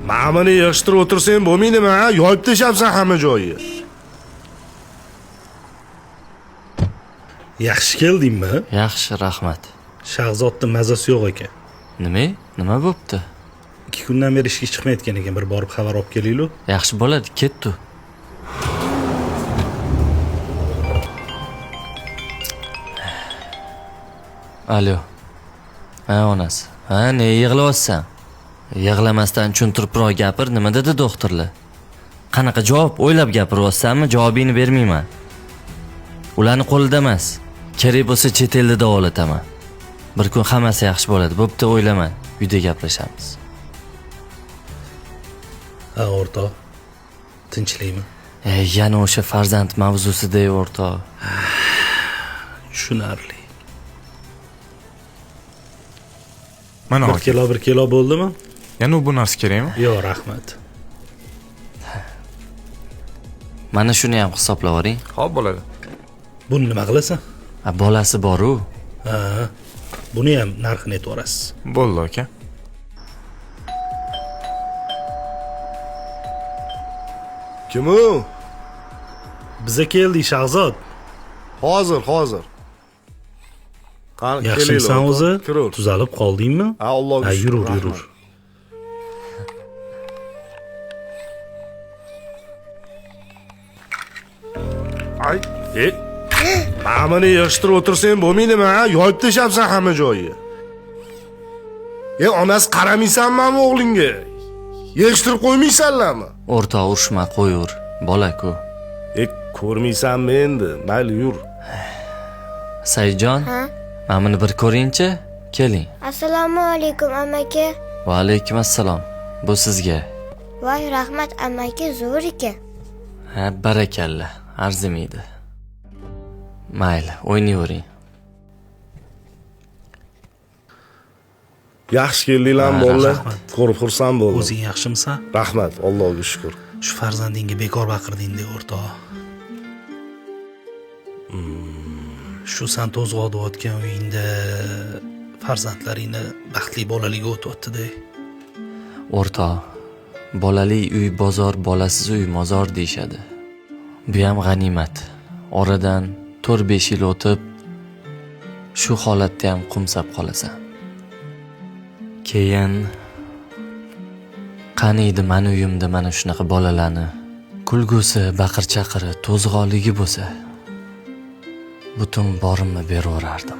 Mana buni yig'ishtirib o'tirsang bo'lmaydimi, ha? Yoyib tashlabsan hamma joyi. Yaxshi keldingmi? Yaxshi, rahmat. Shahzodni mazasi yo'q ekan. Nima? Nima bo'pti? 2 kundan beri ishga chiqmayotgan ekan, bir borib xabar olib kelaylik. Yaxshi bo'ladi, ketdi. Alo. Ha, onasi. Ha, ne yig'layapsan? Yig'lamasdan tushuntiribroq gapir, nima dedi doktorlar? Qanaqa javob o'ylab gapiryapsanmi? Javobingni bermayman. Ularni qo'lida emas. Kerak bo'lsa chet elda davolataman. Bir kun hammasi yaxshi bo'ladi. Bo'pti, o'ylama. Uyda gaplashamiz. Ha, o'rtoq. Tinchlikmi? Yana o'sha farzand mavzusida o'rtoq. Tushunarli. Mana 1 kilo 1 kilo bo'ldimi? Yana bu narsa kerakmi? Yo'q, rahmat. Mana shuni ham hisoblab oling. Xo'p, bo'ladi. Buni nima qilasan? Ha, bolasi bor-u. Ha, buni ham narxini aytib yuborasiz. Bo'ldi, aka. Kim u? Biza keldik, Shahzod. Hozir, hozir. Qani, Yaxshimisan o'zi? Kirur. Tuzalib qoldingmi? Ha, Allohga shukr. Yurur, yurur. Ay, mana buni yig'ishtirib o'tirsang bo'lmaydimi, ha? Yoyib tashlabsan hamma joyi. Onasi qaramaysanmi o'g'lingga? Yig'ishtirib qo'ymaysanlarmi? O'rtoq, urushma, qo'yur. Bola-ku. Ko'rmaysanmi endi? Mayli, yur. Saidjon, mana buni bir ko'ringchi, keling. Assalomu alaykum amaki. Va alaykum assalom. Bu sizga. Voy, rahmat amaki, zo'r ekan. Ha, barakalla, arzimaydi. Mayli, o'ynayvering. Yaxshi keldinglarmi, bolalar? Ko'rib xursand bo'ldim. O'zing yaxshimisan? Rahmat, Allohga shukr. Shu farzandingga bekor baqirding-da, o'rtoq. Shu san to'zg'otayotgan uyingda farzandlaringni baxtli bolaligi o'tyapti-da. O'rtoq, bolali uy bozor, bolasiz uy mozor deyshadi. Bu ham g'animat. Oradan 4-5 yil o'tib shu holatda ham qumsab qolasan. Keyin qani edi mani uyimda mana shunaqa bolalarni kulgusi, baqir-chaqiri, to'zg'onligi bo'lsa, butun borimni beraverardim.